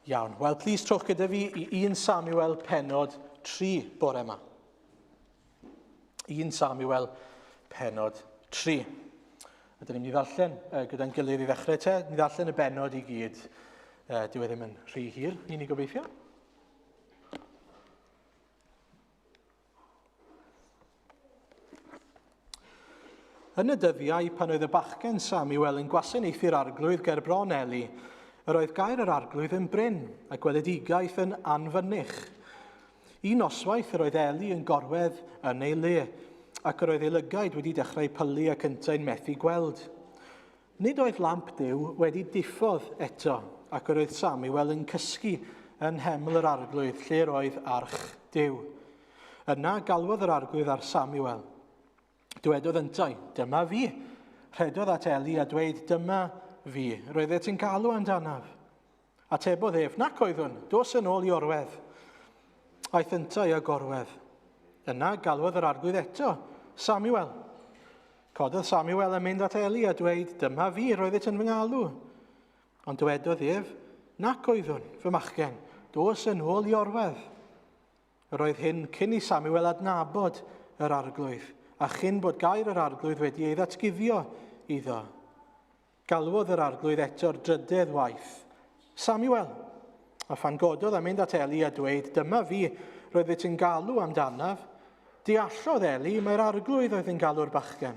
Iawn. Wel, plis trowch gyda fi i 1 Samuel penod 3 bore yma. 1 Samuel penod 3. A dyn ni'n mynd i ddarllen gyda'n gilydd i ddechrau te. Ni ddarllen y benod i gyd. Dyw e ddim yn rhy hir, ni'n ei gobeithio. Yn y dyddiau pan oedd y bachgen Samuel yn gwasanaethu'r arglwydd ger bron Eli, yr oedd gair yr arglwydd yn brin, a gweledigaeth yn anfynych. Un noswaith yr oedd Eli yn gorwedd yn ei le, ac yr oedd ei lygaid wedi dechrau pylu ac yntau'n methu gweld. Nid oedd lamp Duw wedi diffodd eto, ac yr oedd Samuel yn cysgu yn nheml yr Arglwydd, lle yr oedd arch Duw. Yna galwodd yr Arglwydd ar Samuel. Dywedodd yntau, Dyma fi. Rhedodd at Eli a dweud, Dyma fi. Roeddet yn galw amdanaf. Atebodd ef, Nac oeddwn, dos yn ôl i orwedd. Aeth yntau a gorwedd. Yna galwodd yr arglwydd eto, Samuel. Cododd Samuel a mynd at Eli a dweud, Dyma fi, roeddet yn fy ngalw. Ond dywedodd ef, Nac oeddwn, fy machgen, dos yn ôl i orwedd. Yr oedd hyn cyn i Samuel adnabod yr arglwydd, a chyn bod gair yr arglwydd wedi ei ddatguddio iddo. Galwodd yr arglwydd eto'r drydedd waith, Samuel! A phan gododd a mynd at Eli a dweud, Dyma fi, roeddet yn galw amdanaf. Deallodd Eli mai'r arglwydd oedd yn galw'r bachgen.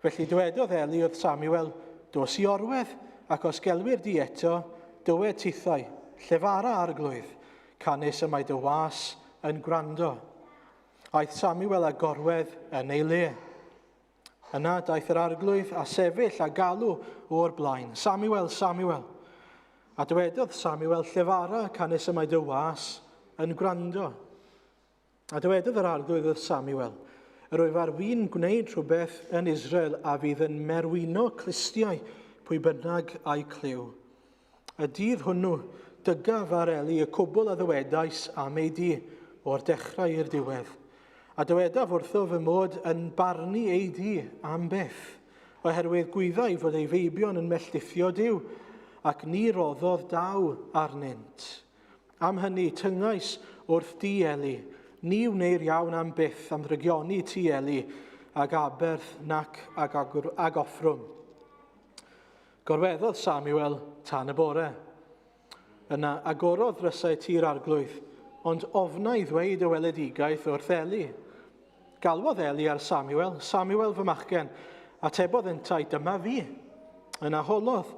Felly dywedodd Eli wrth Samuel, Dos i orwedd, ac os gelwir di eto, dywed tithau, Llefara, arglwydd, canys y mae dy was yn gwrando. Aeth Samuel a gorwedd yn ei le. Yna daeth yr arglwydd a sefyll a galw o'r blaen, Samuel, Samuel. A dywedodd Samuel, Llefara, canys y mae dy was yn gwrando. A dywedodd yr arglwydd wrth Samuel, Yr wyf ar fin gwneud rhywbeth yn Israel a fydd yn merwino clustiau pwy bynnag a'i clyw. Y dydd hwnnw, dygaf ar Eli y cwbl a ddywedais am ei dŷ, o'r dechrau i'r diwedd. A dywedaf wrtho fy mod yn barnu ei dŷ am byth, oherwydd gwyddai fod ei feibion yn melltithio Duw, ac ni roddodd daw arnynt. Am hynny, tyngais wrth di, Eli, ni wneir iawn am byth am ddrygioni ti, Eli, ag aberth nac ag, ag offrwm. Gorweddodd Samuel tan y bore. Yna agorodd ddrysau tŷ'r arglwydd, ond ofnai ddweud y weledigaeth wrth Eli. Galwodd Eli ar Samuel, Samuel fy machgen. Atebodd yntau, Dyma fi. Yna holodd,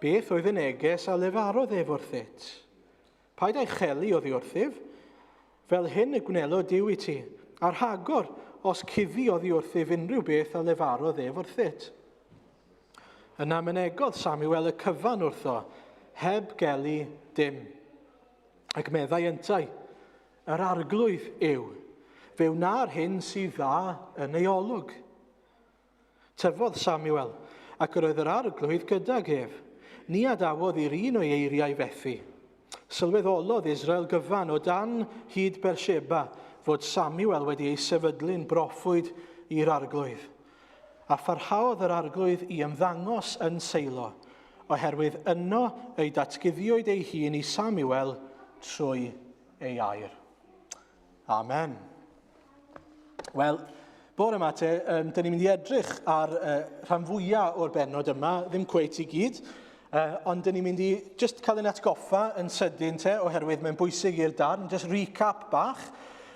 Beth oedd y neges a lefarodd ef wrthyt? Paid â'i chelu oddi wrthyf. Fel hyn y gwnelo Duw i ti, a rhagor, os cuddi oddi wrthyf unrhyw beth a lefarodd ef wrthyt. Yna mynegodd Samuel y cyfan wrtho, heb gelu dim. Ac meddai yntau, Yr arglwydd yw, fe wna'r hyn sydd dda yn ei olwg. Tyfodd Samuel, ac yr oedd yr arglwydd gydag ef. Ni adawodd i'r un o'i eiriau fethu. Sylweddolodd Israel gyfan o dan hyd Beersheba fod Samuel wedi ei sefydlu'n broffwyd i'r arglwydd. A pharhaodd yr arglwydd i ymddangos yn Seilo, oherwydd yno y'i datguddiwyd ei hun i Samuel trwy ei air. Amen. Wel, bore yma te, um, dyn ni'n mynd i edrych ar uh, rhan fwyaf o'r bennod yma, ddim cweit i gyd, uh, ond dyn ni'n mynd i just cael ein atgoffa yn sydyn te, oherwydd mae'n bwysig i'r darn, just recap bach.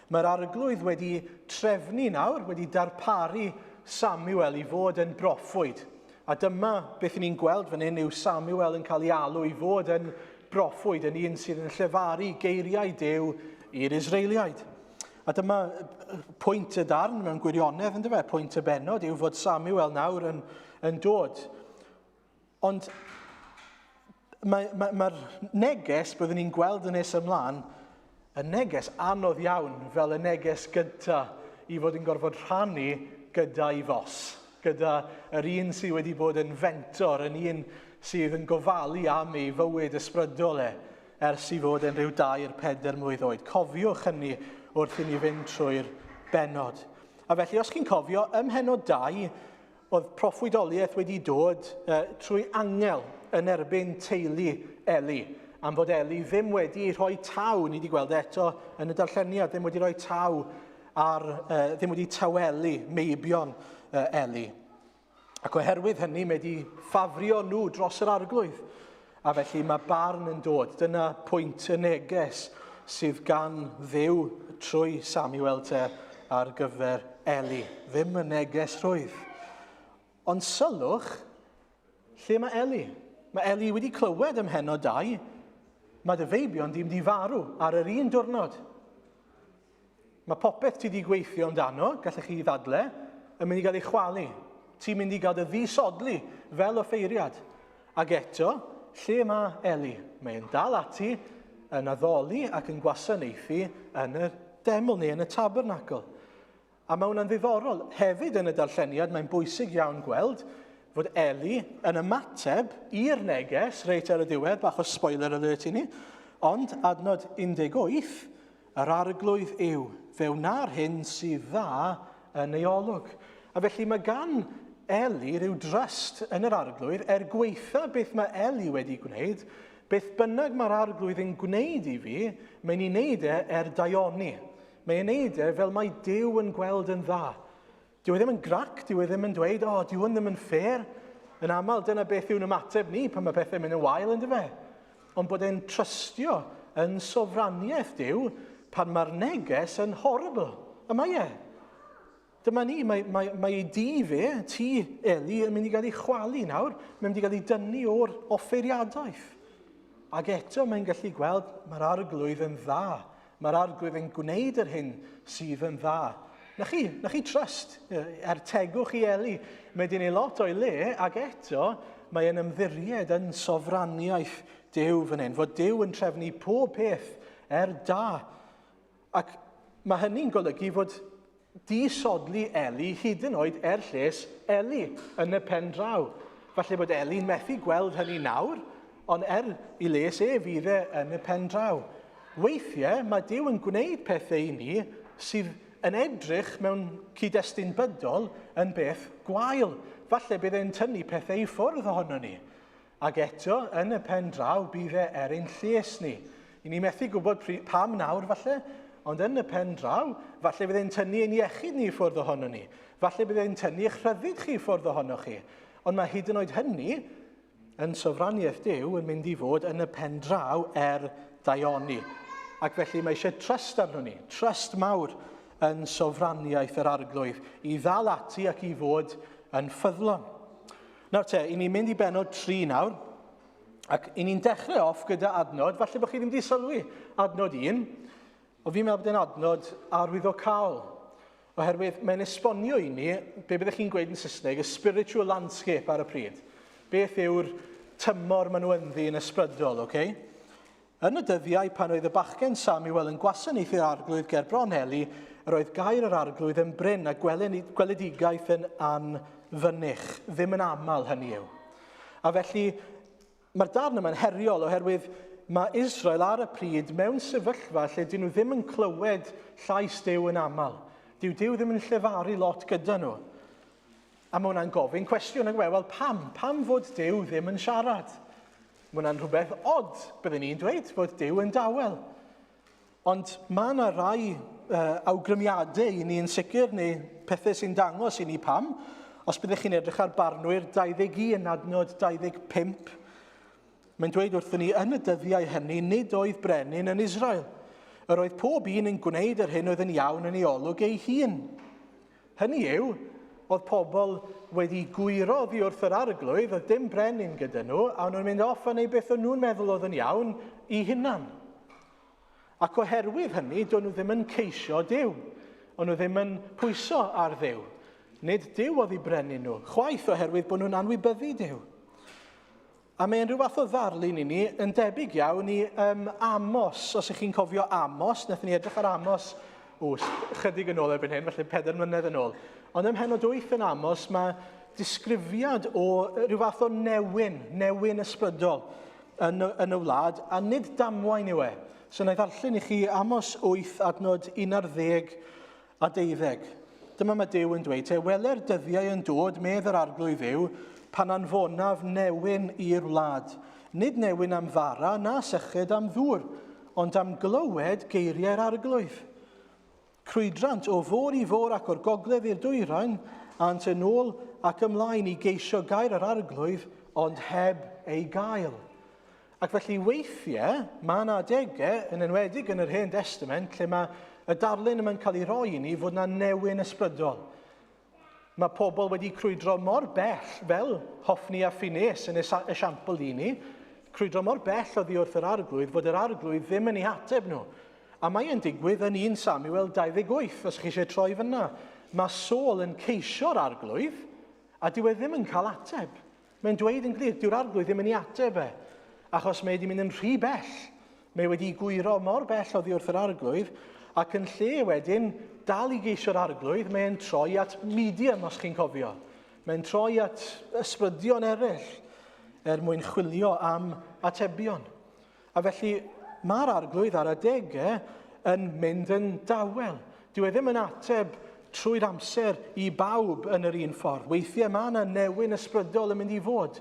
Mae'r arglwydd wedi trefnu nawr, wedi darparu Samuel i fod yn broffwyd. A dyma beth ni'n gweld fan hyn yw Samuel yn cael ei alw i fod yn broffwyd, yn un sydd yn llefaru geiriau Duw i'r Israeliaid. A dyma pwynt y darn mewn gwirionedd, ynddo fe? Pwynt y bennod yw fod Samuel nawr yn, yn dod. Ond mae'r mae, mae neges byddwn ni'n gweld yn nes ymlaen yn neges anodd iawn fel y neges gyntaf i fod yn gorfod rhannu gyda'i fos, gyda yr un sydd wedi bod yn fentor, yn un sydd yn gofalu am ei fywyd ysbrydol e ers i fod yn rhyw dair, pedair mlwydd oed. Cofiwch hynny wrth i ni fynd trwy'r bennod. A felly, os chi'n cofio, ym mhennod 2, oedd proffwydoliaeth wedi dod uh, trwy angel yn erbyn teulu Eli. am fod Eli ddim wedi rhoi taw, ni wedi gweld eto yn y darlleniad, ddim wedi rhoi taw ar, ddim wedi tawelu meibion Eli. Ac oherwydd hynny, mae wedi ffafrio nhw dros yr arglwydd. A felly mae barn yn dod. Dyna pwynt y neges sydd gan Dduw trwy Samuel te ar gyfer Eli. Ddim y neges rhwydd. Ond sylwch, lle mae Eli? Mae Eli wedi clywed ym mhennod 2. Mae dy feibion di mynd i farw ar yr un diwrnod. Mae popeth ti wedi gweithio amdano, gallech chi ddadle, yn mynd i gael ei chwalu. Ti'n mynd i gael dy ddisodli fel offeiriad. Ac eto, lle mae Eli? Mae'n dal ati yn addoli ac yn gwasanaethu yn y deml neu yn y tabernacl. A mae hwnna'n ddiddorol. Hefyd yn y darlleniad, mae'n bwysig iawn gweld fod Eli yn ymateb i'r neges reit ar y diwedd, bach o spoiler alert i ni, ond adnod 18, yr arglwydd yw, fe wna'r hyn sydd dda yn ei olwg. A felly mae gan Eli rhyw dryst yn yr arglwydd, er gweitha beth mae Eli wedi gwneud, beth bynnag mae'r arglwydd yn gwneud i fi, mae'n ei wneud e er daioni. Mae e'n neud e fel mae Duw yn gweld yn dda. Dyw e ddim yn grac, dyw e ddim yn dweud, o, oh, dyw hwn ddim yn fair. Yn aml, dyna beth yw'n ymateb ni pan mae pethau'n mynd yn wael, yn dyfe? Ond bod e'n trystio yn sofraniaeth Duw pan mae'r neges yn horrible. A mae e. Dyma ni, mae, mae, mae ei dŷ fe, tŷ Eli, yn mynd i gael ei chwalu nawr. Mae'n mynd i gael ei dynnu o'r offeiriadaeth. Ac eto mae'n gallu gweld mae'r arglwydd yn dda. Mae'r arglwydd yn gwneud yr hyn sydd yn dda. Na chi, na chi trust, er tegwch i Eli. Mae di wneud lot o'i le, ac eto mae e'n ymddiried yn sofraniaeth Duw fan hyn, fod Duw yn trefnu pob peth er da. Ac mae hynny'n golygu fod disodli Eli hyd yn oed er lles Eli yn y pen draw. Falle bod Eli'n methu gweld hynny nawr, ond er i les e fydd e yn y pen draw. Weithiau mae Duw yn gwneud pethau i ni sydd yn edrych mewn cyd-destun bydol yn beth gwael. Falle bydd e'n tynnu pethau i ffwrdd ohono ni. Ac eto, yn y pen draw, bydd e er ein lles ni. I ni methu gwybod pam nawr, falle, ond yn y pen draw, falle bydd e'n tynnu ein iechyd ni i ffwrdd ohono ni. Falle bydd e'n tynnu eich rhyddid chi i ffwrdd ohonoch chi. Ond mae hyd yn oed hynny yn sofraniaeth Duw yn mynd i fod yn y pen draw er daioni. Ac felly mae eisiau trust arno ni, trust mawr yn sofraniaeth yr arglwydd, i ddal ati ac i fod yn ffyddlon. Nawr te, i ni'n mynd i benod 3 nawr, ac i ni'n dechrau off gyda adnod, falle bod chi ddim wedi sylwi adnod 1, ond fi'n meddwl bod e'n adnod arwyddocaol, oherwydd mae'n esbonio i ni, be byddech chi'n gweud yn Saesneg, y spiritual landscape ar y pryd. Beth yw'r tymor maen nhw ynddi yn ysbrydol, oce? Okay? Yn y dyddiau pan oedd y bachgen Samuel yn gwasanaethu'r arglwydd ger bron Eli, yr oedd gair yr arglwydd yn brin a gweledigaeth yn anfynych, ddim yn aml hynny yw. A felly, mae'r darn yma'n heriol oherwydd mae Israel ar y pryd mewn sefyllfa lle dyn nhw ddim yn clywed llais Duw yn aml. Dyw Duw ddim yn llefaru lot gyda nhw. A mae hwnna'n gofyn cwestiwn, ac wel, pam? Pam fod Duw ddim yn siarad? Mae hwnna'n rhywbeth od, byddwn ni'n dweud, fod Duw yn dawel. Ond mae yna rai awgrymiadau i ni yn sicr, neu pethau sy'n dangos i ni pam. Os byddech chi'n edrych ar Barnwyr 21, adnod 25, mae'n dweud wrthyn ni, yn y dyddiau hynny, nid oedd brenin yn Israel. Yr oedd pob un yn gwneud yr hyn oedd yn iawn yn ei olwg ei hun. Hynny yw, oedd pobl wedi gwyro oddi wrth yr arglwydd, oedd dim brenin gyda nhw, a o'n nhw'n mynd off a neud beth o'n nhw'n meddwl oedd yn iawn i hunan. Ac oherwydd hynny, do'n nhw ddim yn ceisio Duw. O'n nhw ddim yn pwyso ar Dduw. Nid Duw oedd i brenin nhw, chwaith oherwydd bod nhw'n anwybyddu Duw. A mae'n rhyw fath o ddarlun i ni yn debyg iawn i um, Amos. Os ych chi'n cofio Amos, wnaethon ni edrych ar Amos o, chydig yn ôl erbyn hyn, felly 4 mlynedd yn ôl. Ond ym mhenod 8 yn Amos, mae disgrifiad o rhyw fath o newyn, newyn ysbrydol yn, yn y wlad, a nid damwain yw e. So na i ddarllen i chi Amos 8 adnod 11 a deuddeg. Dyma mae Duw yn dweud, te wele'r dyddiau yn dod, medd yr arglwydd Dduw, pan anfonaf newyn i'r wlad. Nid newyn am fara na syched am ddŵr, ond am glywed geiriau'r arglwydd. Crwydrant o fôr i fôr ac o'r gogledd i'r dwyrain, ant yn ôl ac ymlaen i geisio gair yr arglwydd, ond heb ei gael. Ac felly weithiau, mae yna adegau, yn enwedig yn yr Hen Destament, lle mae y darlun yma'n cael ei roi i ni fod yna newyn ysbrydol. Mae pobl wedi crwydro mor bell, fel Hoffni a Phineas yn esiampl i ni, crwydro mor bell oddi wrth yr arglwydd fod yr arglwydd ddim yn eu hateb nhw. A mae e'n digwydd yn 1 Samuel 28, os chi eisiau troi fyna. Mae Saul yn ceisio'r arglwydd, a dyw e ddim yn cael ateb. Mae'n dweud yn glir, dyw'r arglwydd ddim yn ei ateb e, achos mae wedi mynd yn rhy bell. Mae wedi gwyro mor bell oddi wrth yr arglwydd, ac yn lle wedyn dal i geisio'r arglwydd, mae'n troi at medium, os chi'n cofio. Mae'n troi at ysbrydion eraill er mwyn chwilio am atebion. A felly mae'r arglwydd ar adegau yn mynd yn dawel. Dyw e ddim yn ateb trwy'r amser i bawb yn yr un ffordd. Weithiau mae yna newyn ysbrydol yn mynd i fod.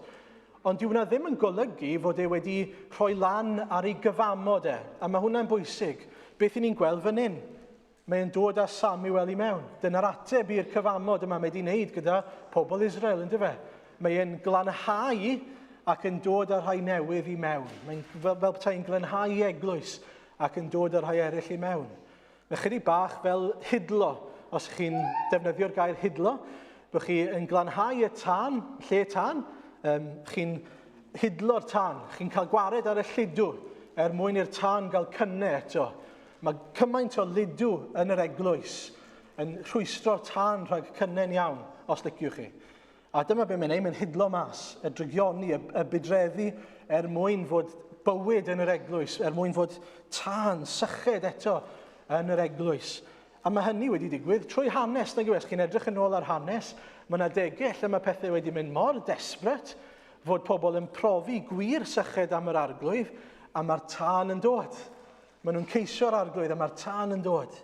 Ond dyw hwnna ddim yn golygu fod e wedi rhoi lan ar ei gyfamod e. A mae hwnna'n bwysig. Beth i ni'n gweld fan hyn? Mae'n dod â Samuel i mewn. Dyna'r ateb i'r cyfamod yma mae wedi wneud gyda pobl Israel, ynddo fe? Mae'n glanhau ac yn dod â rhai newydd i mewn. Mae'n fel, fel petai'n glanhau eglwys ac yn dod â rhai eraill i mewn. Mae chydig bach fel hidlo, os chi'n defnyddio'r gair hidlo, bod chi yn glanhau y tân, lle tân, um, chi'n hidlo'r tân, chi'n cael gwared ar y lludw er mwyn i'r tân gael cynne eto. Mae cymaint o ludw yn yr eglwys yn rhwystro'r tân rhag cynnen iawn, os liciwch chi. A dyma be mae'n ei, mae'n hidlo mas, y drygioni, y, y budreddi, er mwyn fod bywyd yn yr eglwys, er mwyn fod tân, syched eto yn yr eglwys. A mae hynny wedi digwydd trwy hanes, nag yw e? Os chi'n edrych yn ôl ar hanes, mae yna degau lle mae pethau wedi mynd mor desperate fod pobl yn profi gwir syched am yr arglwydd a mae'r tân yn dod. Maen nhw'n ceisio'r arglwydd a mae'r tân yn dod.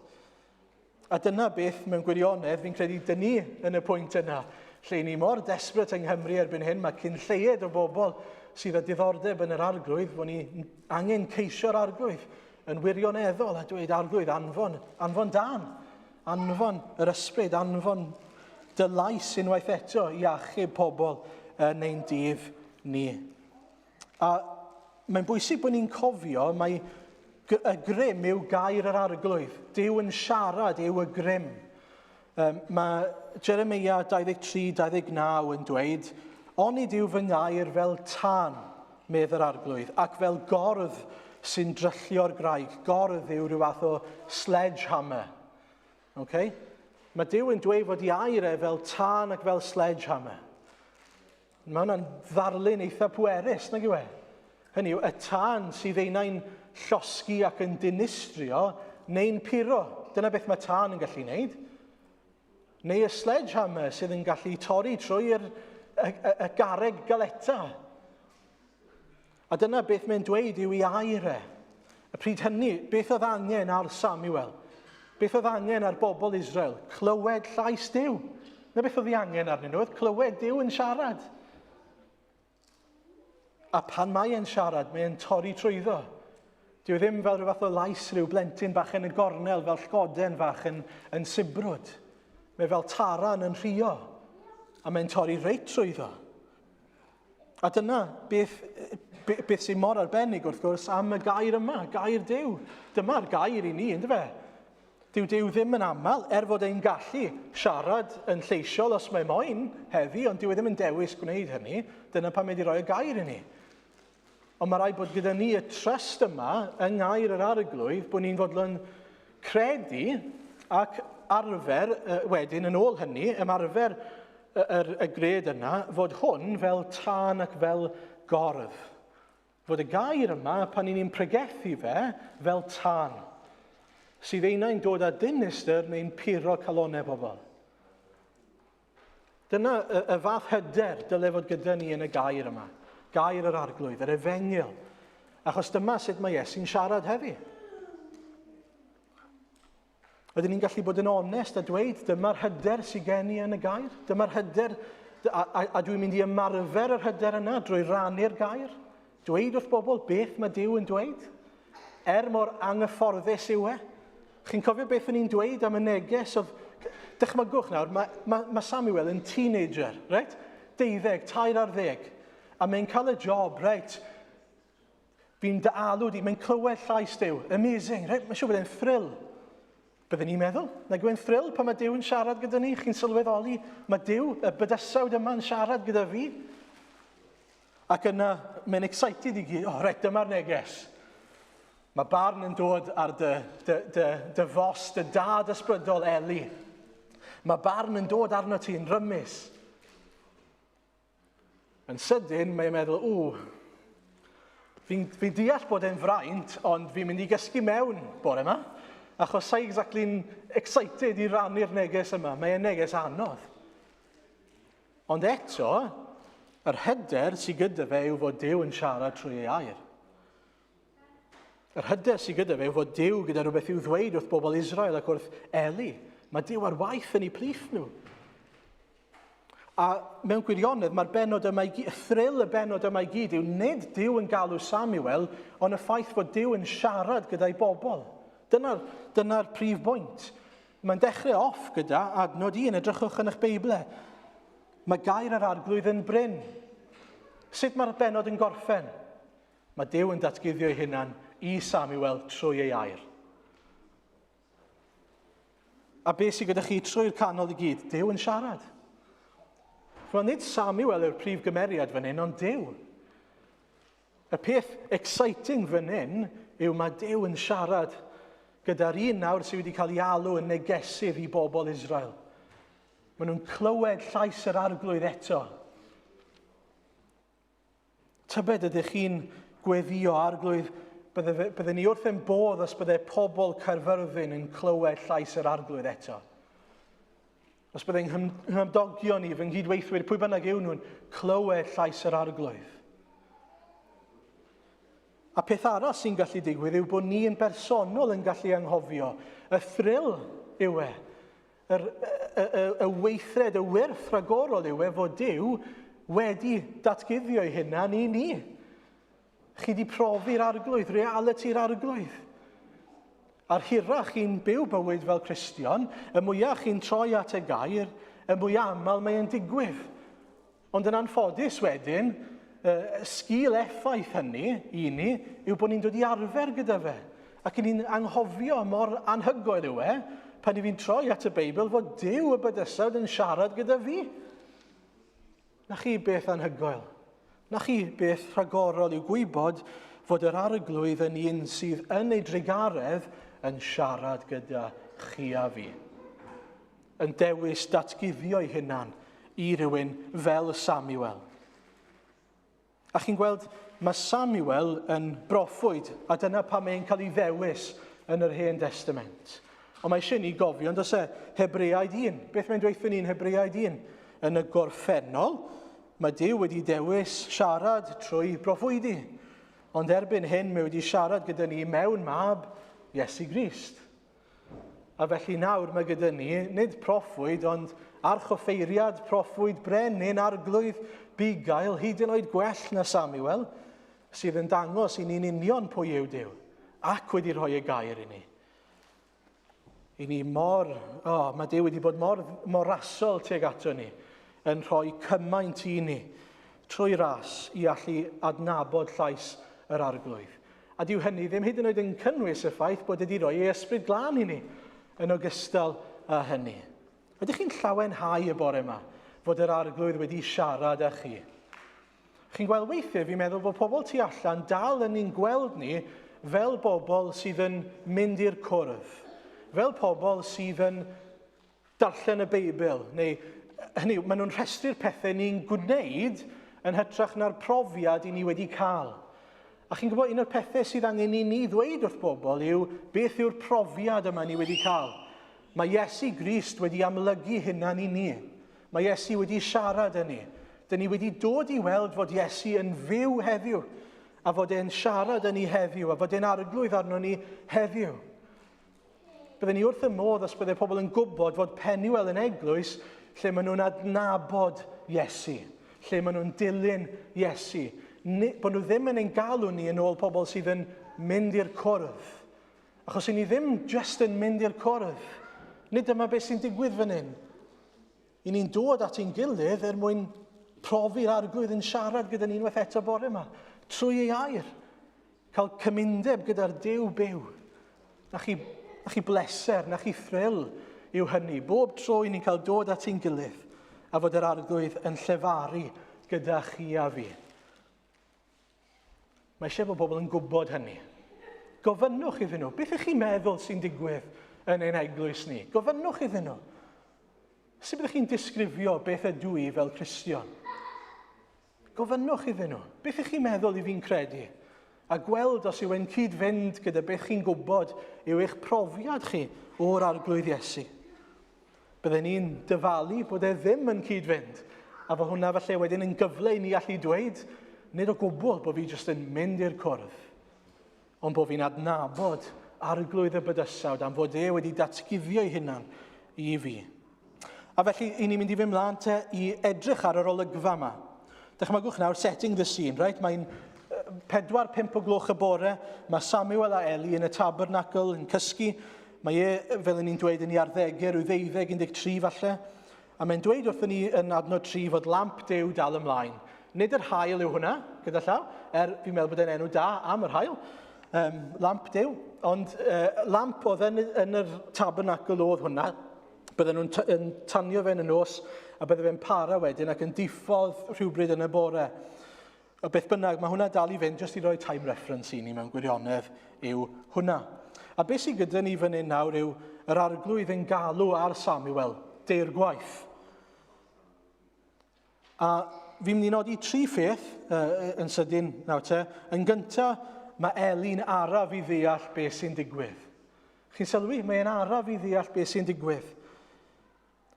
A dyna beth mewn gwirionedd fi'n credu dyn ni yn y pwynt yna. Lle ni mor desperate yng Nghymru erbyn hyn, mae cyn lleied o bobl sydd â diddordeb yn yr arglwydd, bod ni angen ceisio'r arglwydd yn wirioneddol a dweud arglwydd anfon, anfon dan, anfon yr ysbryd, anfon dy lais unwaith eto i achub pobl yn ein dydd ni. A mae'n bwysig bod ni'n cofio mai y grym yw gair yr arglwydd. Duw yn siarad yw y grym. Um, mae Jeremia 23-29 yn dweud, Onid yw fy ngair fel tân, medd yr arglwydd, ac fel gordd sy'n dryllio'r graig. Gordd yw rhyw fath o sledgehammer. Okay? Mae Duw yn dweud fod ei air e fel tân ac fel sledgehammer. Mae hwnna'n ddarlun eitha pwerus, nag yw e? Hynny yw, y tân sydd einau'n llosgi ac yn dinistrio neu'n puro. Dyna beth mae tân yn gallu wneud. Neu y sledgehammer sydd yn gallu torri trwy'r y, y, y garreg galeta. A dyna beth mae'n dweud yw i air e. Y pryd hynny, beth oedd angen ar Samuel? Beth oedd angen ar bobl Israel? Clywed llais Duw. Na beth oedd ei angen arnyn nhw, oedd clywed Duw yn siarad. A pan mae e'n siarad, mae e'n torri trwyddo. Dyw e ddim fel rhyw fath o lais rhyw blentyn bach yn y gornel, fel llgoden fach yn, yn sibrwd. Mae fel taran yn rhio, a mae'n torri reit trwyddo. A dyna beth, beth sy'n mor arbennig, wrth gwrs, am y gair yma, gair Duw. Dyma'r gair i ni, ynddo fe? Dyw Duw ddim yn aml, er fod e'n gallu siarad yn lleisiol os mae moyn heddi, ond dyw e ddim yn dewis gwneud hynny. Dyna pam mae wedi rhoi y gair i ni. Ond mae rhaid bod gyda ni y trust yma yng ngair yr arglwydd bod ni'n fodlon credu ac arfer wedyn yn ôl hynny, ymarfer y, y, y gred yna, fod hwn fel tân ac fel gordd. Fod y gair yma, pan ni'n pregethu fe, fel tân, sydd einau'n dod â dinistr neu'n puro calonau pobl. Dyna y, y fath hyder dyle fod gyda ni yn y gair yma. Gair yr arglwydd, yr efengyl. Achos dyma sut mae Iesu'n siarad heddi. Ydyn ni'n gallu bod yn onest a dweud, dyma'r hyder sydd gen i yn y gair. Dyma'r hyder, a, a, a dwi'n mynd i ymarfer yr hyder yna drwy rannu'r gair. Dweud wrth bobl beth mae Duw yn dweud? Er mor anghyfforddus yw e? Chi'n cofio beth o'n i'n dweud am y neges oedd... Dychmygwch nawr, mae, mae, mae Samuel yn teenager, right? Deuddeg, tair ar ddeg. A mae'n cael y job, right? Fi'n dy alw di, mae'n clywed llais Duw. Amazing, right? Mae'n siŵr bod e'n thrill. Byddwn ni'n meddwl, nag yw'n thrill pan mae Duw yn siarad gyda ni? Chi'n sylweddoli, mae Duw, y bydysawd yma yn siarad gyda fi. Ac yna, mae'n excited i gyd, oh, reit, dyma'r neges. Mae barn yn dod ar dy, dy, dy, dy fos, dy dad ysbrydol Eli. Mae barn yn dod arno ti'n rymus. Yn sydyn, mae'n meddwl, ww, fi'n fi deall bod e'n fraint, ond fi'n mynd i gysgu mewn bore yma, achos sa'i exactly'n excited i rannu'r neges yma. Mae'n neges anodd. Ond eto, yr hyder sydd gyda fe yw fod Duw yn siarad trwy ei air. Yr hyder sydd gyda fe yw fod Duw gyda rhywbeth i'w ddweud wrth bobl Israel ac wrth Eli. Mae Duw ar waith yn eu plith nhw. A mewn gwirionedd, mae'r benod yma i gyd, y thrill y benod yma i gyd yw nid Duw yn galw Samuel, ond y ffaith fod Duw yn siarad gyda'i bobl. Dyna'r dyna prif bwynt. Mae'n dechrau off gyda adnod 1, edrychwch yn eich Beiblau. Mae gair yr arglwydd yn brin. Sut mae'r benod yn gorffen? Mae Duw yn datguddio ei hunan i Samuel trwy ei air. A beth sydd gyda chi trwy'r canol i gyd? Duw yn siarad. Wel, nid Samuel yw'r prif gymeriad fan hyn, ond Duw. Y peth exciting fan hyn yw mae Duw yn siarad gyda'r un nawr sydd wedi cael ei alw yn negesydd i bobl Israel. Maen nhw'n clywed llais yr arglwydd eto. Tybed ydych chi'n gweddio arglwydd, bydde, bydde ni wrth ein bodd os bydde pobl Caerfyrddin yn clywed llais yr arglwydd eto. Os bydde nghymdogion ni, fy nghydweithwyr, pwy bynnag yw nhw'n clywed llais yr arglwydd. A peth arall sy'n gallu digwydd yw bod ni yn bersonol yn gallu anghofio. Y thrill yw e. Yr, y, y, y weithred, y wyrth rhagorol yw e fod Duw wedi datguddio ei hunan i ni. Chi wedi profi'r arglwydd, realiti'r arglwydd. A'r hirach chi'n byw bywyd fel Cristion, y mwyaf chi'n troi at y gair, y mwyaf aml mae'n digwydd. Ond yn anffodus wedyn, sgil effaith hynny i ni yw bod ni'n dod i arfer gyda fe. Ac i ni'n anghofio mor anhygoel yw e pan i fi'n troi at y Beibl fod Duw y bydysawd yn siarad gyda fi. Na chi beth anhygoel. Na chi beth rhagorol yw gwybod fod yr arglwydd yn un sydd yn ei drugaredd yn siarad gyda chi a fi. Yn dewis datguddio'i hunan i rywun fel Samuel. A chi'n gweld, mae Samuel yn broffwyd, a dyna pam mae'n cael ei ddewis yn yr Hen Testament. Ond mae eisiau ni gofio, ond oes e, Hebreaid 1. Beth mae'n dweud ni'n Hebreaid 1? Yn y gorffennol, mae Duw wedi dewis siarad trwy broffwydi. Ond erbyn hyn, mae wedi siarad gyda ni mewn mab Iesu Grist. A felly nawr mae gyda ni, nid proffwyd, ond archoffeiriad, proffwyd, brenin, arglwydd, bugail, hyd yn oed gwell na Samuel, sydd yn dangos i ni'n union pwy yw Duw, ac wedi rhoi y gair i ni. I ni mor, oh, mae Duw wedi bod mor, mor rasol tuag ato ni, yn rhoi cymaint i ni, trwy ras i allu adnabod llais yr arglwydd. A dyw hynny ddim hyd yn oed yn cynnwys y ffaith bod wedi rhoi ei ysbryd glân i ni yn ogystal â hynny. Ydych chi'n llawenhau y bore yma fod yr arglwydd wedi siarad â chi? Chi'n gweld weithiau, fi'n meddwl bod pobl tu allan dal yn ni'n gweld ni fel bobl sydd yn mynd i'r cwrdd, fel pobl sydd yn darllen y Beibl, neu hynny yw, maen nhw'n rhestru'r pethau ni'n gwneud yn hytrach na'r profiad i ni wedi cael. A chi'n gwybod, un o'r pethau sydd angen i ni ddweud wrth bobl yw beth yw'r profiad yma ni wedi cael. Mae Iesu Grist wedi amlygu hunan i ni. Mae Iesu wedi siarad â ni. Dyn ni wedi dod i weld fod Iesu yn fyw heddiw, a fod e'n siarad â ni heddiw, a fod e'n arglwydd arno ni heddiw. Bydden ni wrth y modd os bydde pobl yn gwybod fod Penuel yn eglwys lle maen nhw'n adnabod Iesu, lle maen nhw'n dilyn Iesu. bod nhw ddim yn ein galw ni yn ôl pobl sydd yn mynd i'r cwrdd. Achos i ni ddim jyst yn mynd i'r cwrdd. Nid dyma beth sy'n digwydd fan hyn. I ni'n dod at ein gilydd er mwyn profi'r arglwydd yn siarad gyda ni unwaith eto bore yma, trwy ei air. Cael cymundeb gyda'r Duw byw. Na chi, na chi bleser, na chi thrill yw hynny. Bob tro i ni'n cael dod at ein gilydd a fod yr arglwydd yn llefaru gyda chi a fi. Mae eisiau bod pobl yn gwybod hynny. Gofynnwch iddyn nhw, beth ych chi'n meddwl sy'n digwydd yn ein eglwys ni? Gofynnwch iddyn nhw. Sut byddwch chi'n disgrifio beth ydw i fel Cristion? Gofynnwch iddyn nhw, beth ych chi'n meddwl i fi'n credu? A gweld os yw e'n cyd-fynd gyda beth chi'n gwybod yw eich profiad chi o'r Arglwydd Iesu. Bydden ni'n dyfalu bod e ddim yn cyd-fynd. A fod hwnna falle wedyn yn gyfle i ni allu dweud, nid o gwbl bod fi jyst yn mynd i'r cwrdd, ond bod fi'n adnabod arglwydd y bydysawd am fod e wedi datguddio ei hunan i fi. A felly, i ni'n mynd i fynd mlaen te i edrych ar yr olygfa yma. Dychmygwch nawr, setting the scene, right? Mae'n 4-5 o gloch y bore, mae Samuel a Eli yn y tabernacl yn cysgu. Mae e, fel ni'n dweud, yn ei arddegau, rhyw ddeuddeg, 13 falle. A mae'n dweud wrthyn ni yn adnod 3 fod lamp Duw dal ymlaen. Nid yr hael yw hwnna, gyda llaw, er fi'n meddwl bod e'n enw da am yr hael, um, lamp Duw. Ond uh, lamp oedd yn, yn yr tabernacl oedd hwnna. Bydden nhw'n yn tanio fe yn y nos, a bydde fe'n para wedyn ac yn diffodd rhywbryd yn y bore. A beth bynnag, mae hwnna dal i fynd, jyst i roi time reference i ni mewn gwirionedd, yw hwnna. A beth sydd gyda ni fan hyn nawr yw yr arglwydd yn galw ar Samuel deirgwaith. A fi'n mynd i nodi tri pheth uh, yn sydyn nawr te. Yn gyntaf, mae Eli'n araf i ddeall beth sy'n digwydd. Chi'n sylwi? Mae'n araf i ddeall beth sy'n digwydd.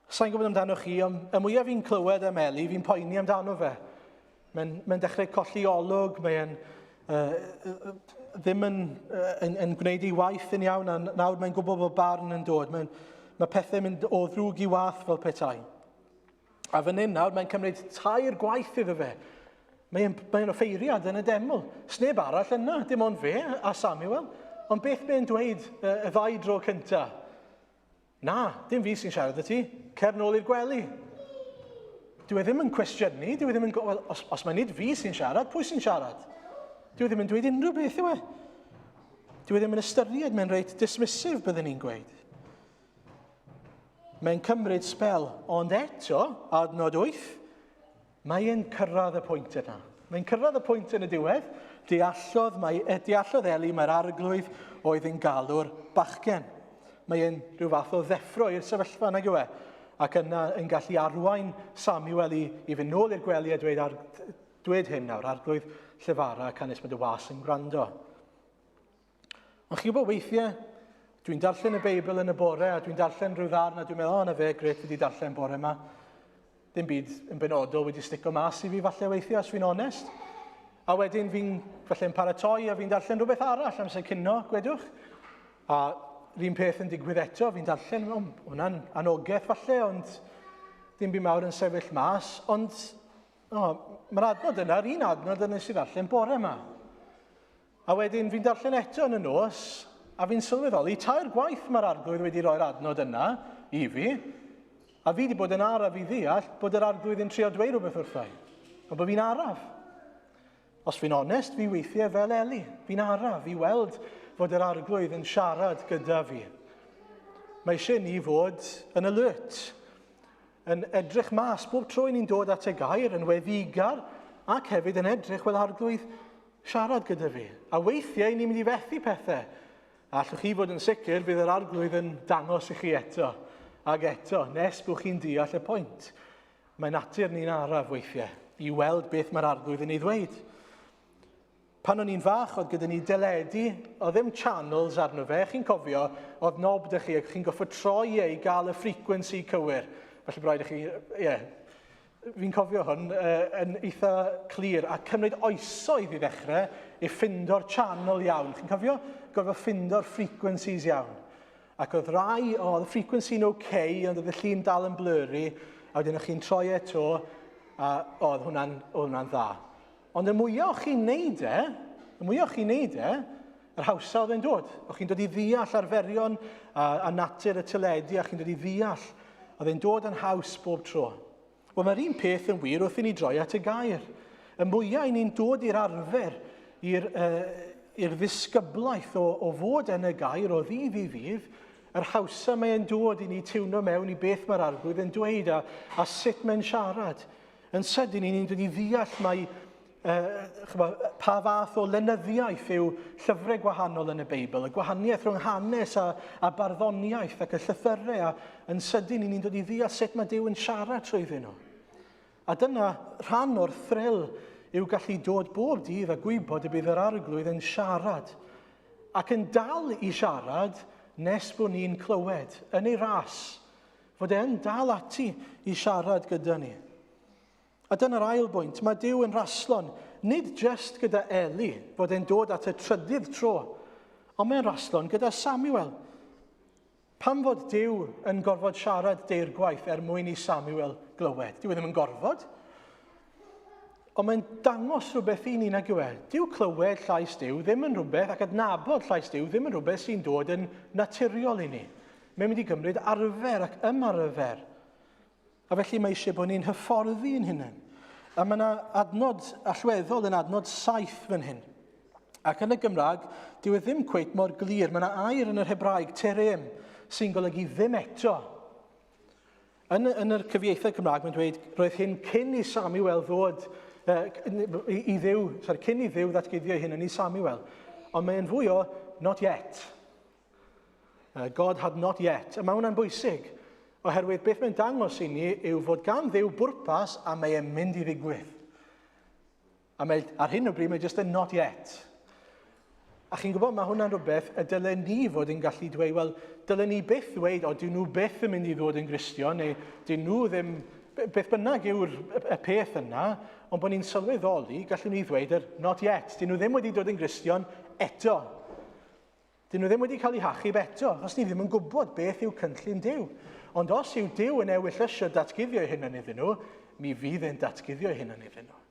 Sa'n gwybod amdano chi, ond y mwyaf fi'n clywed am Eli, fi'n poeni amdano fe. Mae'n mae dechrau colli olwg, mae'n uh, ddim yn, uh, yn, yn gwneud ei waith yn iawn, a nawr mae'n gwybod bod barn yn dod. Mae'n, mae pethau'n mynd o ddrwg i wath fel petai. A fan hyn nawr, mae'n cymryd tair gwaith iddo fe. Mae'n mae offeiriad yn y deml. Sneb arall yna, dim ond fe a Samuel. Ond beth mae'n dweud y, y ddau dro cyntaf? Na, dim fi sy'n siarad â ti. Cer nôl i'r gwely. Dyw e ddim yn cwestiynu, dyw e ddim yn... Wel, os, os mae nid fi sy'n siarad, pwy sy'n siarad? Dyw e ddim yn dweud unrhyw beth yw e. Dyw e ddim yn ystyried, mae'n reit dismissive byddwn ni'n gweud. Mae'n cymryd sbel, ond eto, adnod 8, Mae e'n cyrraedd y pwynt yna. Mae'n cyrraedd y pwynt yn y diwedd. Deallodd, mae, e, deallodd Eli mae'r arglwydd oedd yn galw'r bachgen. Mae e'n rhyw fath o ddeffro i'r sefyllfa, nag yw e? Ac yna yn gallu arwain Samuel i, i fynd nôl i'r gwely a dweud, ar, dweud hyn nawr, arglwydd llefara, canys mae dy was yn gwrando. Ond chi'n gwybod weithiau, dwi'n darllen y Beibl yn y bore a dwi'n darllen rhyw ddarn a dwi'n meddwl, o, na fe, gret, fi wedi darllen bore yma. Dim byd yn benodol wedi stico mas i fi falle weithiau, os fi'n onest. A wedyn fi'n falle'n paratoi a fi'n darllen rhywbeth arall amser cino, gwedwch. A rhywun peth yn digwydd eto, fi'n darllen, o, hwnna'n anogaeth falle, ond dim byd mawr yn sefyll mas. Ond o, mae'r adnod yna, yr un adnod yna sydd ddarllen bore yma. A wedyn fi'n darllen eto yn y nos, a fi'n sylweddoli tair gwaith mae'r arglwydd wedi rhoi'r adnod yna i fi, a fi wedi bod yn araf i ddeall bod yr arglwydd yn trio dweud rhywbeth wrtha i, ond bod fi'n araf. Os fi'n onest, fi weithiau fel Eli, fi'n araf i weld fod yr arglwydd yn siarad gyda fi. Mae eisiau ni fod yn alert, yn edrych mas bob tro i ni'n dod at y gair, yn weddigar, ac hefyd yn edrych, wel arglwydd, siarad gyda fi. A weithiau ni'n mynd i fethu pethau. A allwch chi fod yn sicr bydd yr arglwydd yn dangos i chi eto ac eto, nes bod chi'n deall y pwynt. Mae natur ni'n araf weithiau i weld beth mae'r arglwydd yn ei ddweud. Pan o'n i'n fach, oedd gyda ni deledu, oedd ddim channels arno fe, chi'n cofio, oedd knob 'da chi ac chi'n goffod troi e i gael y frequency cywir. Felly braidd i chi, ie, yeah, fi'n cofio hwn uh, yn eitha clir, a cymryd oesoedd i ddechrau i ffindo'r channel iawn. Chi'n cofio? Gorfod ffindo'r frequencies iawn. Ac oedd rai, o, oedd y frequency'n oce, okay, ond oedd y llun dal yn blurry, a wedyn o'ch chi'n troi e to, a oedd hwnna'n hwnna dda. Ond y mwyaf o'ch chi'n neud e, y mwyaf o'ch chi'n neud e, yr hawsa oedd e'n dod. O'ch chi'n dod i ddeall arferion a, a natur y teledu, a chi'n dod i ddeall. Oedd e'n dod yn haws bob tro. Wel, mae'r un peth yn wir wrth i ni droi at y gair. Y mwyaf i ni'n dod i'r arfer, i'r uh, i'r ddisgyblaeth o, o fod yn y gair o ddydd i ddydd, yr hawsa mae'n dod i ni tiwno mewn i beth mae'r arglwydd yn dweud a, a sut mae'n siarad. Yn sydyn, i ni'n dod i ddeall mai uh, pa fath o lenyddiaeth yw llyfrau gwahanol yn y Beibl, y gwahaniaeth rhwng hanes a, a barddoniaeth ac y llythyrau, a yn sydyn i ni'n dod i ddeall sut mae Duw yn siarad trwyddyn nhw. A dyna rhan o'r thrill yw gallu dod bob dydd a gwybod y bydd yr arglwydd yn siarad ac yn dal i siarad nes bod ni'n clywed yn ei ras fod e'n dal ati i siarad gyda ni. A dyna'r ail bwynt, mae Duw yn raslon, nid jyst gyda Eli, fod e'n dod at y trydydd tro, ond mae'n raslon gyda Samuel. Pam fod Duw yn gorfod siarad deirgwaith er mwyn i Samuel glywed? Dyw e ddim yn gorfod. Ond mae'n dangos rhywbeth i ni nag yw e. Dyw clywed llais Duw ddim yn rhywbeth ac adnabod llais Duw ddim yn rhywbeth sy'n dod yn naturiol i ni. Mae'n mynd i gymryd arfer ac ymarfer. A felly mae eisiau bod ni'n hyfforddi yn hunain. A mae yna adnod allweddol yn adnod saith fan hyn. Ac yn y Gymraeg, dyw e ddim cweit mor glir. Mae yna air yn yr Hebraeg, terem, sy'n golygu ddim eto. Yn, yn yr cyfieithiad Cymraeg, mae'n dweud, roedd hyn cyn i Samuel ddod uh, i, i Dduw, sorry, cyn i Dduw ddatguddio ei hunan i Samuel. Ond mae'n fwy o not yet. God had not yet. A mae hwnna'n bwysig, oherwydd beth mae'n dangos i ni yw fod gan Dduw bwrpas a mae e'n mynd i ddigwydd. A mae, ar hyn o bryd mae jyst yn not yet. A chi'n gwybod, mae hwnna'n rhywbeth y dylen ni fod yn gallu dweud, wel, dylen ni byth ddweud, o, dyn nhw byth yn mynd i ddod yn Gristion, neu dyn nhw ddim, beth bynnag yw'r y peth yna, ond bod ni'n sylweddoli, gallwn ni ddweud yr not yet. Dyn nhw ddim wedi dod yn Gristion eto. Dyn nhw ddim wedi cael eu hachub eto, achos ni ddim yn gwybod beth yw cynllun Duw. Ond os yw Duw yn ewyllysio datguddio ei hunan iddyn nhw, mi fydd e'n datguddio ei hunan iddyn nhw.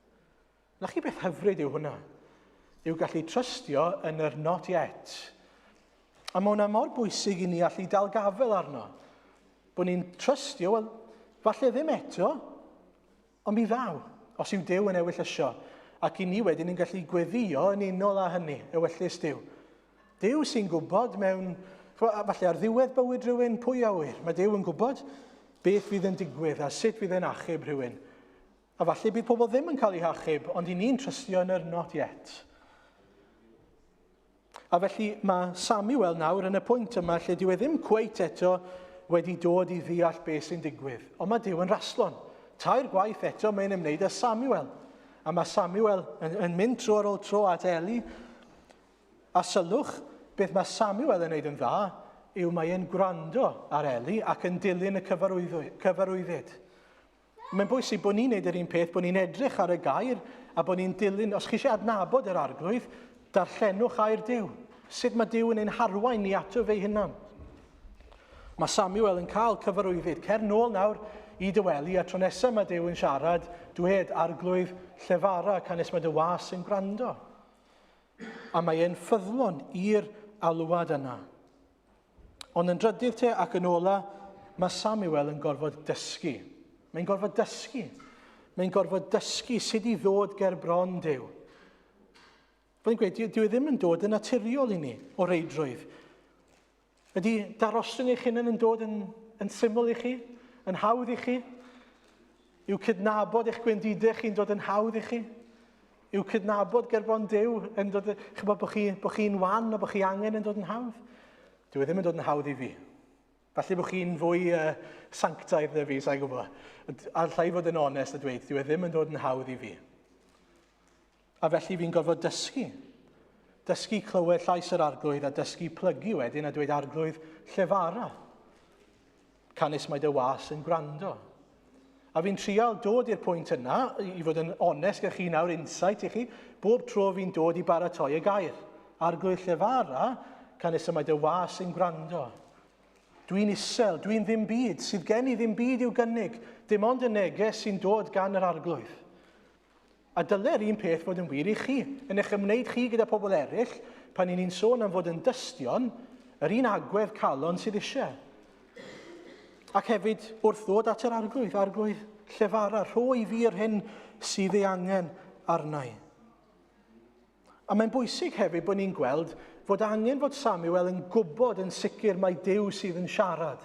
Na chi beth hyfryd yw hwnna? Yw gallu trystio yn yr not yet. A mae hwnna mor bwysig i ni allu dal gafel arno. Bod ni'n trystio, wel, falle ddim eto, Ond mi ddaw, os yw Duw yn ewyllysio, ac i ni wedyn yn gallu gweddio yn unol â hynny, ewyllys Duw. Duw sy'n gwybod mewn, falle ar ddiwedd bywyd rhywun, pwy a wyr, mae Duw yn gwybod beth fydd yn digwydd a sut fydd e'n achub rhywun. A falle bydd pobl ddim yn cael eu hachub, ond i ni'n trystio yn yr not yet. A felly mae Samuel nawr yn y pwynt yma lle dyw e ddim cweit eto wedi dod i ddeall beth sy'n digwydd. Ond mae Duw yn raslon. Tair gwaith eto mae'n ymwneud â Samuel. A mae Samuel yn, yn mynd tro ar ôl tro at Eli. A sylwch, beth mae Samuel yn wneud yn dda yw mae e'n gwrando ar Eli ac yn dilyn y cyfarwyddyd. Mae'n bwysig bod ni'n neud yr un peth, bod ni'n edrych ar y gair a bod ni'n dilyn, os chi eisiau adnabod yr arglwydd, darllenwch air Duw. Sut mae Duw yn ein harwain ni ato fe'i hunan. Mae Samuel yn cael cyfarwyddyd. Cer nôl nawr i dy wely a tro nesaf mae Duw yn siarad, dwed arglwydd llefara canys mae dy was yn gwrando. A mae e'n ffyddlon i'r alwad yna. Ond yn drydydd te ac yn ola, mae Samuel yn gorfod dysgu. Mae'n gorfod dysgu. Mae'n gorfod dysgu sut i ddod ger bron Duw. Fel i'n gweud, dyw e ddim yn dod yn naturiol i ni o reidrwydd. Ydy darostwng eich hunan yn dod yn, yn syml i chi? Yn hawdd i chi? Yw cydnabod eich gwendidau chi'n dod yn hawdd i chi? Yw cydnabod gerbron Duw yn dod, chybod bod chi'n bo chi wan a bod chi angen yn dod yn hawdd? Dyw e ddim yn dod yn hawdd i fi. Falle bod chi'n fwy uh, sanctaidd na fi, sa'n gwybod. Alla i fod yn onest a dweud, dyw e ddim yn dod yn hawdd i fi. A felly fi'n gorfod dysgu. Dysgu clywed llais yr arglwydd a dysgu plygu wedyn a dweud arglwydd llefara. Canys mae dy was yn gwrando. A fi'n trial dod i'r pwynt yna, i fod yn onest gyda chi nawr, insight i chi, bob tro fi'n dod i baratoi y gair. Arglwydd llefara, canys y mae dy was yn gwrando. Dwi'n isel, dwi'n ddim byd, sydd gen i ddim byd i'w gynnig, dim ond y neges sy'n dod gan yr arglwydd. A dyle'r un peth fod yn wir i chi. Yn eich ymwneud chi gyda pobl eraill, pan i ni'n sôn am fod yn dystion, yr un agwedd calon sydd eisiau. Ac hefyd, wrth ddod at yr arglwydd, arglwydd, llefara, rho i fi yr hyn sydd ei angen arnau. A mae'n bwysig hefyd bod ni'n gweld fod angen fod Samuel yn gwybod yn sicr mai Duw sydd yn siarad,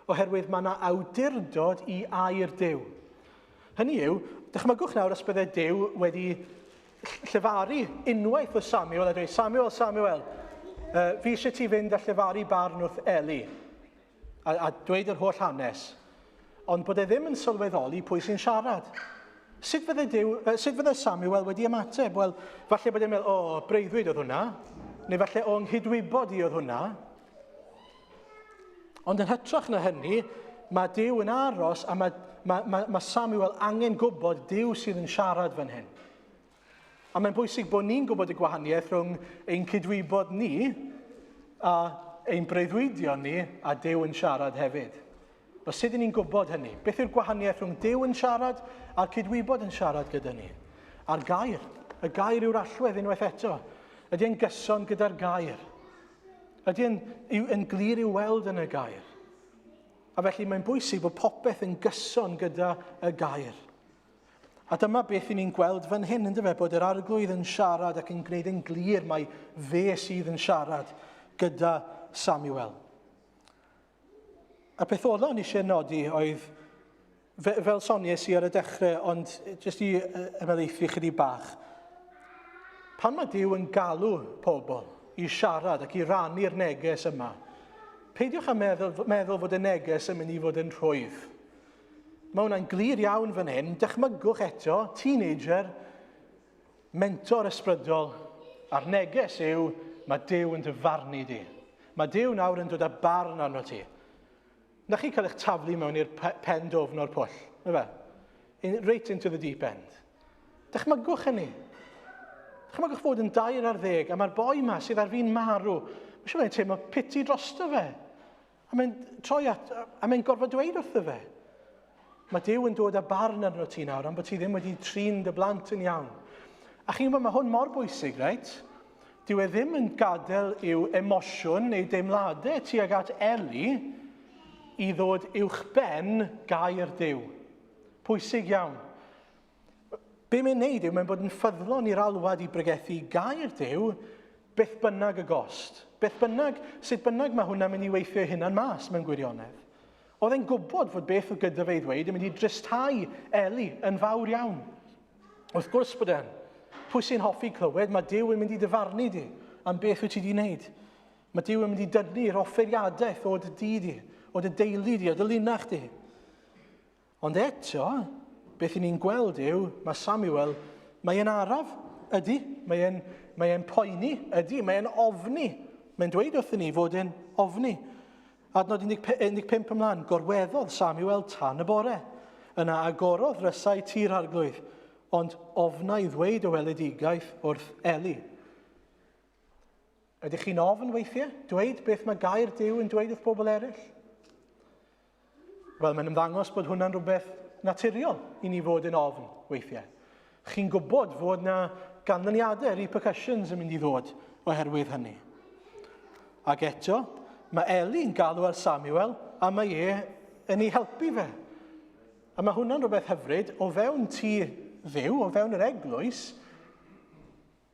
oherwydd mae yna awdurdod i air Duw. Hynny yw, dychmygwch nawr os bydde Duw wedi llefaru unwaith wrth Samuel a dweud, Samuel, Samuel, uh, fi eisiau ti fynd a llefaru barn wrth Eli, a, a dweud yr holl hanes. Ond bod e ddim yn sylweddoli pwy sy'n siarad. Sut fydde, Duw, sut fydde Samuel wedi ymateb? Wel, falle bod e'n meddwl, o, oh, breuddwyd oedd hwnna. Neu falle, o, nghydwybod i oedd hwnna. Ond yn hytrach na hynny, mae Duw yn aros a mae, mae, mae, mae Samuel angen gwybod Duw sydd yn siarad fan hyn. A mae'n bwysig bod ni'n gwybod y gwahaniaeth rhwng ein cydwybod ni a ein breuddwydion ni a Duw yn siarad hefyd. Wel, sut ydyn ni'n gwybod hynny? Beth yw'r gwahaniaeth rhwng Duw yn siarad a'r cydwybod yn siarad gyda ni? A'r gair. Y gair yw'r allwedd unwaith eto. Ydy e'n gyson gyda'r gair? Ydy e'n yn glir i'w weld yn y gair? A felly mae'n bwysig bod popeth yn gyson gyda y gair. A dyma beth i ni'n gweld fan hyn, ynddo fe, bod yr arglwydd yn siarad ac yn gwneud yn glir mai fe sydd yn siarad gyda Samuel. A'r peth ola o'n eisiau nodi oedd, fe, fel sonies i ar y dechrau, ond jyst i ymhelaethu chydig bach, pan mae Duw yn galw pobl i siarad ac i rannu'r neges yma, peidiwch â meddwl, meddwl fod y neges yn mynd i fod yn rhwydd. Mae hwnna'n glir iawn fan hyn. Dychmygwch eto, teenager, Mentor ysbrydol a'r neges yw mae Duw yn dy farnu di. Mae Duw nawr yn dod â barn arno ti. Na chi cael eich taflu mewn i'r pen dofn o'r pwll, na fe? In, right into the deep end. Dychmygwch hynny. Dychmygwch fod yn dair ar ddeg a mae'r boi ma sydd ar fin marw, mae'n siŵr mae'n teimlo piti drosto fe. A mae'n troi at, a mae'n gorfod dweud wrtho fe. Mae Duw yn dod â barn arno ti nawr am bod ti ddim wedi trin dy blant yn iawn. A chi'n gwybod, mae hwn mor bwysig, reit? Dyw e ddim yn gadael i'w emosiwn neu deimladau tuag at Eli i ddod uwch ben gair Duw. Pwysig iawn. Be mae'n neud yw mae'n bod yn ffyddlon i'r alwad i bregethu gair Duw, beth bynnag y gost. Beth bynnag, sut bynnag mae hwnna'n mynd i weithio ei hunan mas mewn gwirionedd. Oedd e'n gwybod fod beth oedd gyda fe i ddweud yn mynd i dristhau Eli yn fawr iawn. Wrth gwrs bod e'n. Pwy sy'n hoffi clywed, mae Duw yn mynd i dyfarnu di am beth wyt ti wedi wneud. Mae Duw yn mynd i dynnu'r offeiriadaeth o dy dŷ di, o dy deulu di, o dy linach di. Ond eto, beth i ni'n gweld yw, mae Samuel, mae e'n araf, ydy, mae e'n mae e'n poeni, ydy, mae e'n ofni. Mae'n dweud wrthyn ni fod e'n ofni. Adnod 15 ymlaen, gorweddodd Samuel tan y bore. Yna agorodd rysau tir arglwydd, ond ofnai ddweud o weledigaeth wrth Eli. Ydych chi'n ofn weithiau? Dweud beth mae gair Duw yn dweud wrth bobl eraill? Wel, mae'n ymddangos bod hwnna'n rhywbeth naturiol i ni fod yn ofn weithiau. Chi'n gwybod fod na ganlyniadau, repercussions yn mynd i ddod oherwydd hynny. Ac eto, mae Eli'n galw ar Samuel a mae e yn ei helpu fe. A mae hwnna'n rhywbeth hyfryd o fewn tŷ Dduw, o fewn yr eglwys,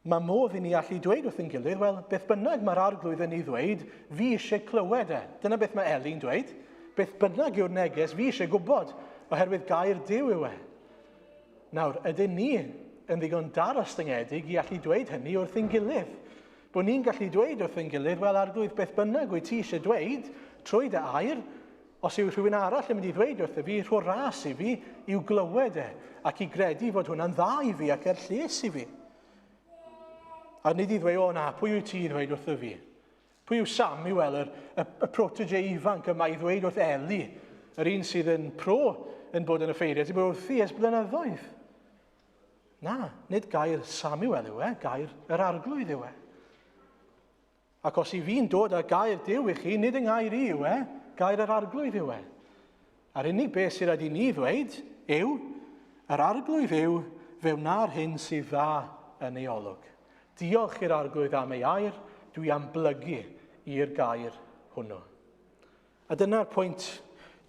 Mae modd i ni allu dweud wrth ein gilydd, wel, beth bynnag mae'r arglwydd yn ei ddweud, fi eisiau clywed e. Dyna beth mae Eli'n dweud. Beth bynnag yw'r neges, fi eisiau gwybod, oherwydd gair Duw yw e. Nawr, ydyn ni yn ddigon darostyngedig i allu dweud hynny wrth ein gilydd? Bod ni'n gallu dweud wrth ein gilydd, wel, arglwydd, beth bynnag wyt ti eisiau dweud trwy dy air, os yw rhywun arall yn mynd i ddweud wrtho fi, rho ras i fi i'w glywed e, ac i gredu fod hwnna'n dda i fi ac er lles i fi. A nid i ddweud, o na, pwy wyt ti i ddweud wrtho fi? Pwy yw Sam i weld yr, y, y protege ifanc yma i ddweud wrth Eli, yr un sydd yn pro yn bod yn offeiriad, sy'n bod wrthi ers blynyddoedd? Na, nid gair Samuel yw e, gair yr arglwydd yw e. Ac os i fi'n dod â gair Duw i chi, nid yng ngair i yw e, gair yr arglwydd yw e. A'r unig beth sydd rhaid i ni ddweud yw, yr arglwydd yw fe wna'r hyn sydd dda yn ei olwg. Diolch i'r Arglwydd am ei air, dwi am blygu i'r gair hwnnw. A dyna'r pwynt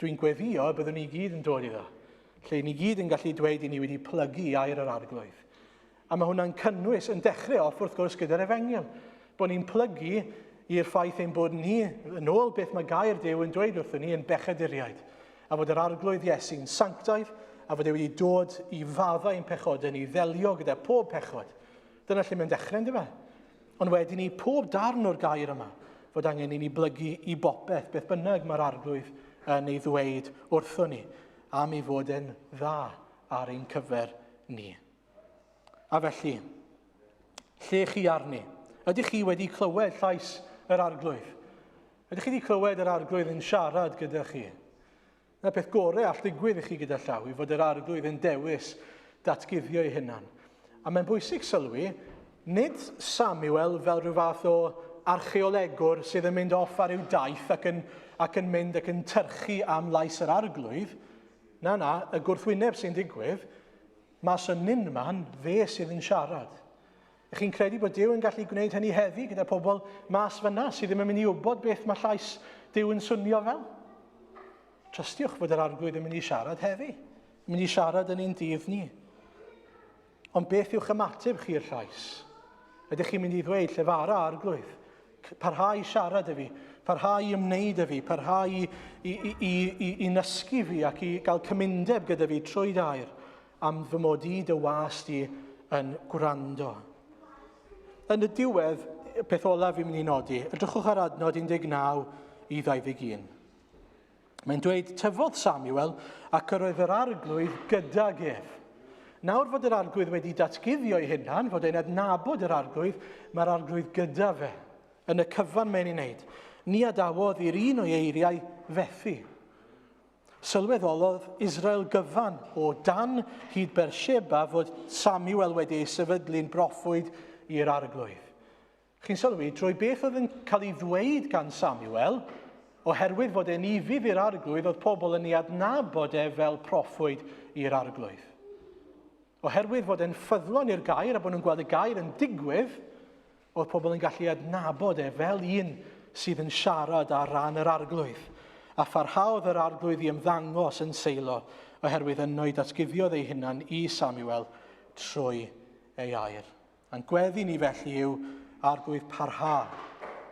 dwi'n gweddio y byddwn ni gyd yn dod iddo, lle ni gyd yn gallu dweud i ni wedi plygu i air yr Arglwydd. A mae hwnna'n cynnwys, yn dechrau off wrth gwrs gyda'r efengyl, bod ni'n plygu i'r ffaith ein bod ni, yn ôl beth mae gair Duw yn dweud wrthyn ni, yn bechaduriaid, a fod yr Arglwydd Iesu'n sanctaidd, a fod e wedi dod i faddau ein pechodau ni, ddelio gyda pob pechod. Dyna lle mae'n dechrau, ynddo fe? Ond wedyn ni, pob darn o'r gair yma, fod angen i ni blygu i bopeth, beth bynnag mae'r Arglwydd yn ei ddweud wrthon ni, am ei fod e'n dda ar ein cyfer ni. A felly, lle chi arni? Ydych chi wedi clywed llais yr Arglwydd? Ydych chi wedi clywed yr Arglwydd yn siarad gyda chi? Na peth gorau all ddigwydd i chi gyda llaw, i fod yr Arglwydd yn dewis datguddio ei hunan. A mae'n bwysig sylwi, nid Samuel fel rhyw fath o archeolegwr sydd yn mynd off ar ryw daith ac yn, ac yn mynd ac yn tyrchu am lais yr Arglwydd. Na, na, y gwrthwyneb sy'n digwydd, mas yn unman, fe sydd yn siarad. Ych chi'n credu bod Duw yn gallu gwneud hynny heddi gyda pobl mas fyna sydd ddim yn mynd i wybod beth mae llais Duw yn swnio fel? Trystiwch fod yr Arglwydd yn mynd i siarad heddi, yn mynd i siarad yn ein dydd ni. Ond beth yw'ch ymateb chi i'r llais? Ydych chi'n mynd i ddweud llefara Arglwydd? Parhau i siarad â fi, parhau i ymwneud â fi, parhau i, i, i, i, i, i nysgu fi ac i gael cymundeb gyda fi trwy dair am fy mod i dy was di yn gwrando. Yn y diwedd, peth olaf fi'n mynd i nodi, edrychwch ar adnod 19 i 21. Mae'n dweud, tyfodd Samuel ac yr oedd yr arglwydd gydag ef. Nawr fod yr arglwydd wedi datguddio ei hunan, fod e'n adnabod yr arglwydd, mae'r arglwydd gyda fe. Yn y cyfan mae'n ei wneud. Ni adawodd i'r un o'i eiriau fethu. Sylweddolodd Israel gyfan o dan hyd Beersheba fod Samuel wedi ei sefydlu'n broffwyd i'r arglwydd. Chi'n sylwi, drwy beth oedd yn cael ei ddweud gan Samuel, oherwydd fod e'n ufudd i'r arglwydd, oedd pobl yn ei adnabod e fel proffwyd i'r arglwydd. Oherwydd fod e'n ffyddlon i'r gair a bod nhw'n gweld y gair yn digwydd, oedd pobl yn gallu adnabod e fel un sydd yn siarad ar ran yr arglwydd. A pharhaodd yr arglwydd i ymddangos yn Seilo, oherwydd yno i datguddiodd ei hunan i Samuel trwy ei air. A'n gweddi ni felly yw, Arglwydd, parha,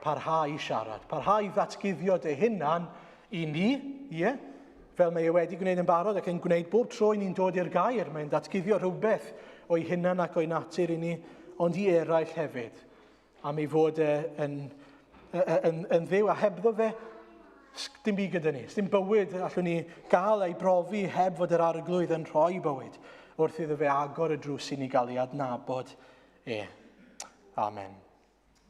parha i siarad, parha i ddatguddio dy hunan i ni, ie, fel mae e wedi gwneud yn barod ac yn gwneud bob tro i ni'n dod i'r gair, mae'n datguddio rhywbeth o'i hunan ac o'i natur i ni, ond i eraill hefyd, am ei fod e yn, yn, yn, yn ddiw a hebddo fe, dim byd gyda ni. Dim bywyd allwn ni gael ei brofi heb fod yr arglwydd yn rhoi bywyd wrth iddo fe agor y drws i ni gael ei adnabod e. Amen.